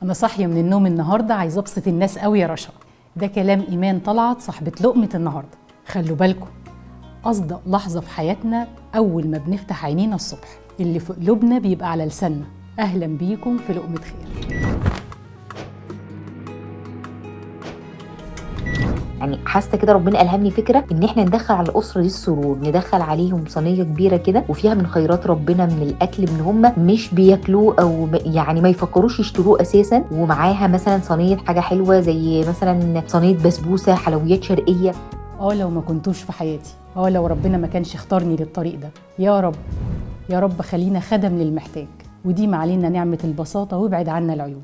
أنا صاحية من النوم النهاردة عايزة أبسط الناس قوي يا رشا. ده كلام إيمان طلعت صاحبة لقمة النهاردة. خلوا بالكم، أصدق لحظة في حياتنا أول ما بنفتح عينينا الصبح، اللي في قلوبنا بيبقى على لساننا. أهلا بيكم في لقمة خير. يعني حاسه كده ربنا الهمني فكرة ان احنا ندخل على الاسرة دي السرور، ندخل عليهم صينية كبيرة كده وفيها من خيرات ربنا، من الاكل من هم مش بياكلوه او يعني ما يفكروش يشتروه اساسا، ومعاها مثلا صينية حاجة حلوة زي مثلا صينية بسبوسه، حلويات شرقية. لو ما كنتوش في حياتي، لو ربنا ما كانش اختارني للطريق ده. يا رب يا رب خلينا خدم للمحتاج، وديم علينا نعمه البساطة وابعد عنا العيوب.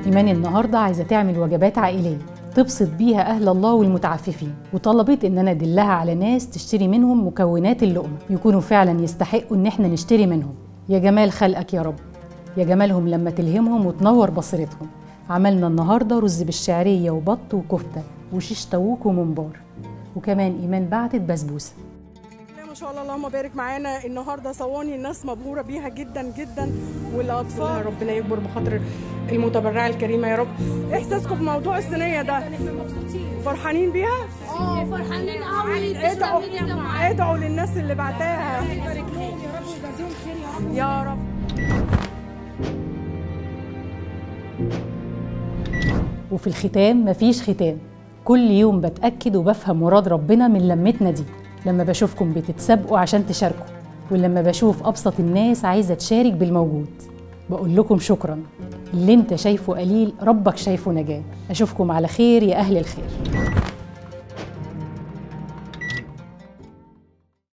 إيمان النهاردة عايزة تعمل وجبات عائلية تبسط بيها أهل الله والمتعففين، وطلبت إن أنا أدلها على ناس تشتري منهم مكونات اللقمة، يكونوا فعلا يستحقوا إن إحنا نشتري منهم. يا جمال خلقك يا رب، يا جمالهم لما تلهمهم وتنور بصيرتهم. عملنا النهاردة رز بالشعرية وبط وكفتة وشيش طاووق وممبار، وكمان إيمان بعتت بسبوسة. ما شاء الله اللهم بارك. معانا النهارده صواني الناس مبهوره بيها جدا جدا، والاطفال ربنا يكبر بخاطر المتبرعه الكريمة يا رب. احساسكم بموضوع الصينية ده؟ احنا مبسوطين فرحانين بيها؟ فرحانين قوي. ادعوا للناس اللي بعتاها، يبارك لهم يا رب ويجازيهم خير يا رب يا رب. وفي الختام مفيش ختام، كل يوم بتاكد وبفهم مراد ربنا من لمتنا دي، لما بشوفكم بتتسابقوا عشان تشاركوا، ولما بشوف أبسط الناس عايزة تشارك بالموجود. بقول لكم شكراً، اللي انت شايفه قليل ربك شايفه نجاة. أشوفكم على خير يا أهل الخير.